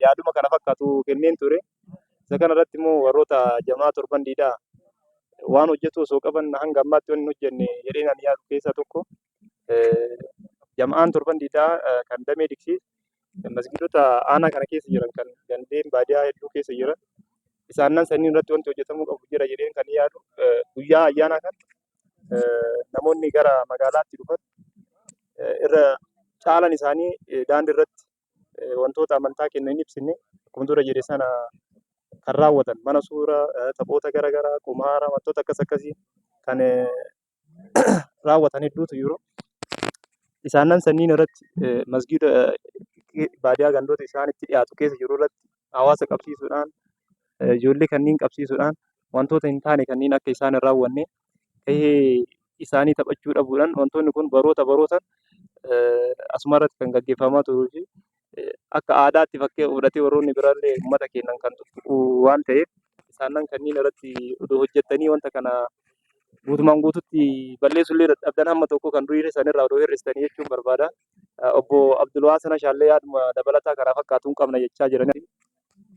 Yaaduma kana fakkaatu kenneen ture. Isa kana irratti immoo warroota jamaa torban diidaa waan hojjetu osoo qaban hanga ammaatti waan hin hojjenne jedheen ani yaadu keessaa tokko jama'aan torban diidaa kan damee diksii masgiidota aanaa kana keessa jiran kan gandeen baadiyaa hedduu keessa jiran isaannan sanniin irratti wanti hojjetamuu qabu jira jedheen kan yaadu guyyaa ayyaanaa kan namoonni gara magaalaatti dhufan irra caalan isaanii daandii irratti wantoota amantaa keenya hin ibsine akkuma dura jedhe sana kan raawwatan mana suuraa taphoota garaagaraa qumaara wantoota akkas akkasii kan raawwatan hedduutu jiru. Isaannan sanniin irratti masgiida baadiyaa gandoota isaanitti dhiyaatu keessa jiru irratti hawaasa qabsiisuudhaan ijoollee kanneen qabsiisuudhaan wantoota hin taane kanneen akka isaan hin raawwanne gahee isaanii taphachuu dhabuudhaan wantoonni kun baroota barootaan asuma irratti kan gaggeeffamaa turuu fi akka aadaatti fakkii fudhatee warroonni biraallee uummata keenyan kan tuttuqu waan ta'eef isaannan kanneen irratti odoo hojjettanii wanta kana guutumaan guututti balleessullee dadhabdan hamma tokko kan durii sanirraa odoo hir'istanii jechuun barbaada. Obbo Abdulwaasan Ashaallee yaaduma dabalataa kana fakkaatuun qabna jechaa jiran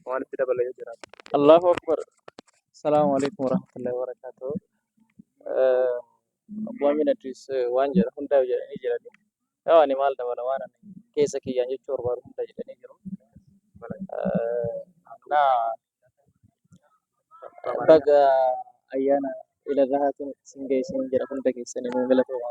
waan itti dabala yoo jiraate. Allahu Akbar. Salaamu alaikum warahmatullahi wabarakatuh. Obbo Amin Idris waan jedhan hundaa jedhanii jirani. Yoo ani maal dabala waan ani keessa kiyyaan jechuu barbaadu hunda jedhanii jiru. Na baga ayyaana Iid Adhaatiin isin ga'e isin jedha hunda keessanii nuu galatooma.